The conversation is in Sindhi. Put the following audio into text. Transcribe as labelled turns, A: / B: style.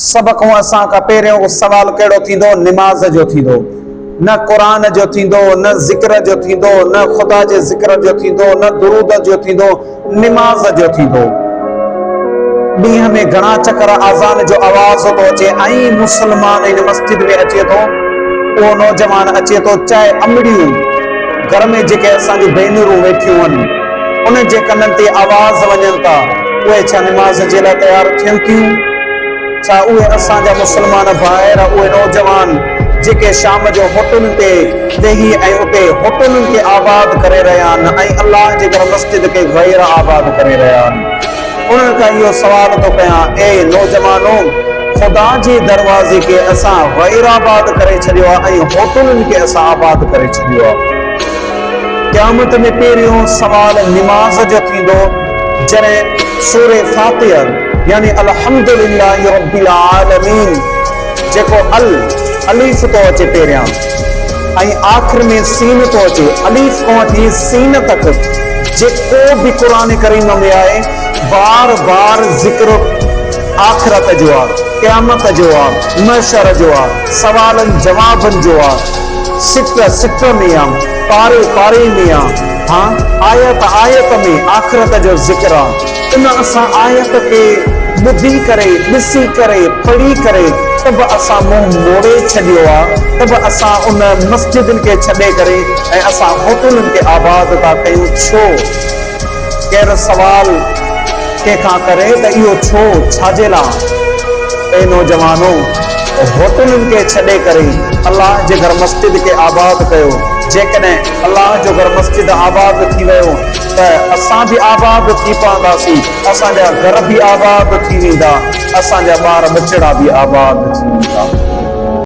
A: سڀ کان اسان کان پهريون سوال ڪهڙو ٿيندو؟ نماز جو ٿيندو. نه قرآن جو ٿيندو، نه ذڪر جو ٿيندو، نه خدا جي ذڪر جو ٿيندو، نه درود جو ٿيندو، نماز جو ٿيندو. ڏينهن ۾ گهڻا چڪر آذان جو آواز ٿو اچي ۽ مسلمان ان مسجد ۾ اچي ٿو، اهو نوجوان اچي ٿو، چاهي امڙيون گهر ۾ جيڪي اسان جون ڀينرون ويٺيون هن، انهن جي ڪنن تي آواز وڃن ٿا، اهي ڇا نماز جي لاء تيار ٿين ٿيون؟ ڇا اهي اسان جا مسلمان ڀائر، اهي نوجوان جيڪي شام جو هوٽلن تي ويهي ۽ اتي هوٽلن کي آباد ڪري رهيا آهن ۽ الله جي گهر مسجد کي غير آباد ڪري رهيا آهن، انهن کان اهو سوال ٿو ڪيان، اي نوجوانو! خدا جي دروازي کي اسان غير آباد ڪري ڇڏيو آهي ۽ هوٽلن کي اسان آباد ڪري ڇڏيو آهي. قيامت ۾ پهريون سوال نماز جو ٿيندو، جڏهن سورة فاتحه يعني الحمد لله رب العالمين جيڪو ال الف ٿو اچي پهريان ۽ آخر ۾ سين ٿو اچي، الف کان وٺي سين تڪ جيڪو به قرآن ڪريم ۾ آهي بار بار ذڪر آخرت جو آ، قيامت جو آ، محشر جو آ، سوالن جوابن جو آ. سٽ سٽ ۾ آ، پاري پاري ۾ آ، ها آيت آيت ۾ آخرت جو ذڪر آ. ان اسان آيت کي ٻڌي ڪري، ڏسي ڪري، پڙهي ڪري ته به اسان منهن موڙي ڇڏيو آ، ته به اسان ان مسجدن کي ڇڏي ڪري ۽ اسان هوٽلن کي آباد ٿا ڪيون ڇو؟ ڪير سوال ڪنهن کان ڪري ته اهو ڇو؟ ڇاجي لا؟ اي نوجوانو! هوٽلن کي ڇڏي ڪري الله جي گهر مسجد کي آباد ڪيو. جيڪڏهن الله جو گهر مسجد آباد ٿي ويو ته اسان به آباد ٿي پونداسين، اسان جا گهر به آباد ٿي ويندا، اسان جا ٻار ٻچڙا به آباد ٿي ويندا.